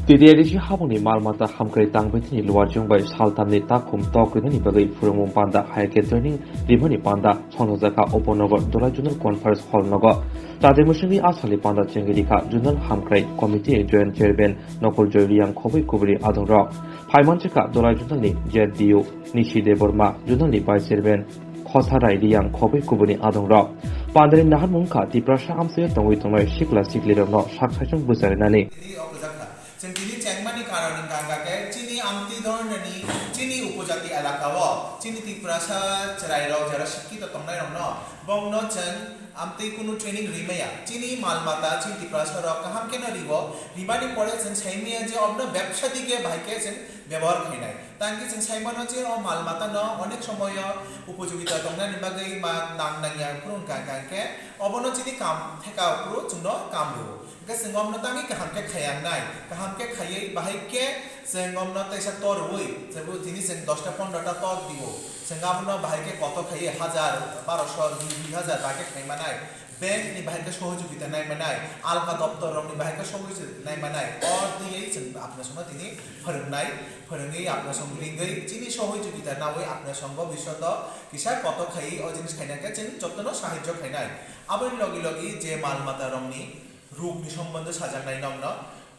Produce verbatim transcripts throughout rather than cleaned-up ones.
T T A D C habangni mal mata hamkrai tangbaithani luarjwng bai saltamni takhum tok rinani bagwi phwrwngmung panda hai khe training rimani panda songchajakha Upanagar Dholai Zonal Conference Hall nogo. Tade mwswngwi a salni panda chengwi rikha Zonal Hamkrai Committee Joint Chairman Nokol Joy Reang khobwi kubuni adongrok. Phaimanjakha Dholai Zonalni Z D O Nisi Debbarma, Zonalni Vice Chairman Khosarai Reang khobwi kubuni adongrok. Pandani naharmung wngkha Tiprasa amchaio tongwi tongnai sikla siklirokno sak saichung bwcharinani. Tini o kwchak kha. Chwng tini chengmani karon wngkha, hwnkha khe chini amtwi dhornani, chini upojati elakao chini Tiprasa chwrairok jera sikkito tongnairokno bongno chwng amtwi kunu training rimaya. Chini mal mata chini Tiprasarok kaham kheno rio, rimani pore chwng saimaya je obno bebsa dige bahai khe chwng bebohar khainai. Tangkhe chwng saimano je o mal matano onek somoyo upojogita tongnani bagwi ma nang nangya phuru wngkha, hwnkha khe obono chini kam theka phuru chwngno kam rwo. Hwnkhe chwng omno tangwi kaham khe khaiya wngnai, kaham khe khaiwi bahai khe chwng omno teisa tor rwui, chwng tini chwng dosta pondrota tor dio, chwng abono bahai khe koto khaiwi hajar, barosho, dui hajar bahai khe khaimanai, bank ni bahai khe sohojogita naimanai, alka doptor rokni bahai khe sohojogita naimanai, tor twiwi chwng apna songno tini phwrwngnai, phwrwngwi apna song ringwi chini sohojogita nawi apna songbo bisodo kisa koto khaiwi o jinis khaina khe chwng jotono sahajyo khainai. Aboni logi logi je mal mata rokni rukni sombondho sajaknai nokno.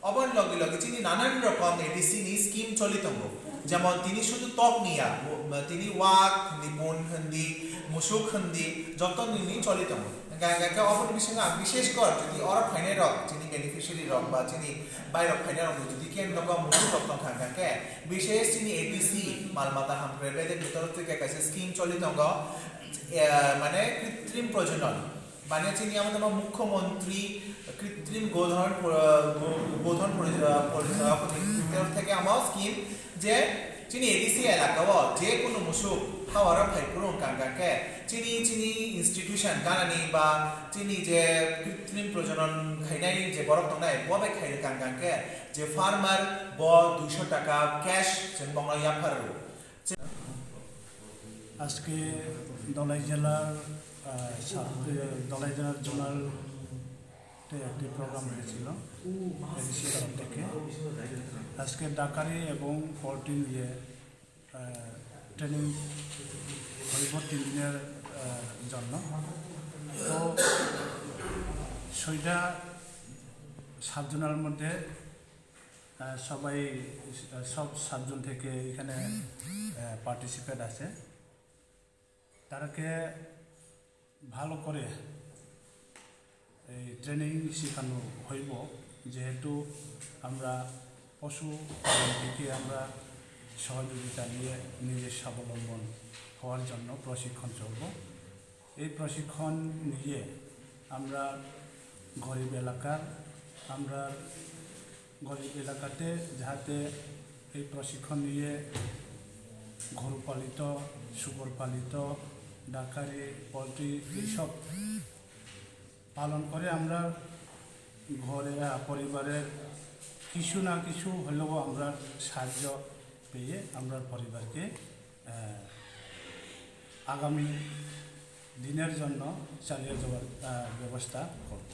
Oboni logi logi chini nanan rokom A D C ni scheme choli tongo. Jemon tini sudu tok ni ya, bo-, tini wak hindi, bun hindi, musuk hindi, joto nini choli tongo. Hingkha hingkha khe oboni bisingo ang bishesh kor jodi oro phainai rok, chini beneficiary rok ba chini bairok phainai rok jodi khe nogo musuk rok tongkha hingkha khe, bishesh chini A D C mal mata hamkrai bedek ni torof theke kaisa scheme choli tongo, eh, mane kritrim projonon. Mane chini amo tamo Mukhyamantri Kritrim Godhon Pro-, Go-, Godhon Pro-, Pro-, theke amo scheme je chini A D C elaka o je kunu musuk hawara phai phuru wngkha hingkha khe chini, chini institution ganani ba chini je kritrim projonon khainai je borok tongnai bo bai khai rwkha hingkha khe je farmer bo duisho taka cash chwng bongno yaphar rwo. আজকে দলাই জেলার, আহ, ছাত্র, দলাই জেলার জোনাল তে একটি প্রোগ্রাম হয়েছিল এডিসি তরফ থেকে। আজকে ডাকারি এবং পোলট্রি নিয়ে, আহ, ট্রেনিং হইব তিন দিনের, আহ, জন্য। তো ছয়টা সাব জোনাল মধ্যে আহ, সবাই, আহ, সব সাবজোন থেকে এখানে, আহ, পার্টিসিপেট আছে। তারাকে ভালো করে এই ট্রেনিং শেখানো হইব, যেহেতু আমরা পশু পালন থেকে আমরা সহযোগিতা নিয়ে নিজের স্বাবলম্বন হওয়ার জন্য প্রশিক্ষণ চলব। এই প্রশিক্ষণ নিয়ে আমরা গরিব এলাকার, আমরা গরিব এলাকাতে যাতে এই প্রশিক্ষণ নিয়ে গরু পালিত, শুকর পালিত, ডাকারি, পোলট্রি এইসব পালন করে আমরা ঘরে, আহ, পরিবারের কিছু না কিছু হলেও আমরা সাহায্য পেয়ে আমরা পরিবারকে, আহ, আগামী দিনের জন্য চালিয়ে যাওয়ার, আহ, ব্যবস্থা করব।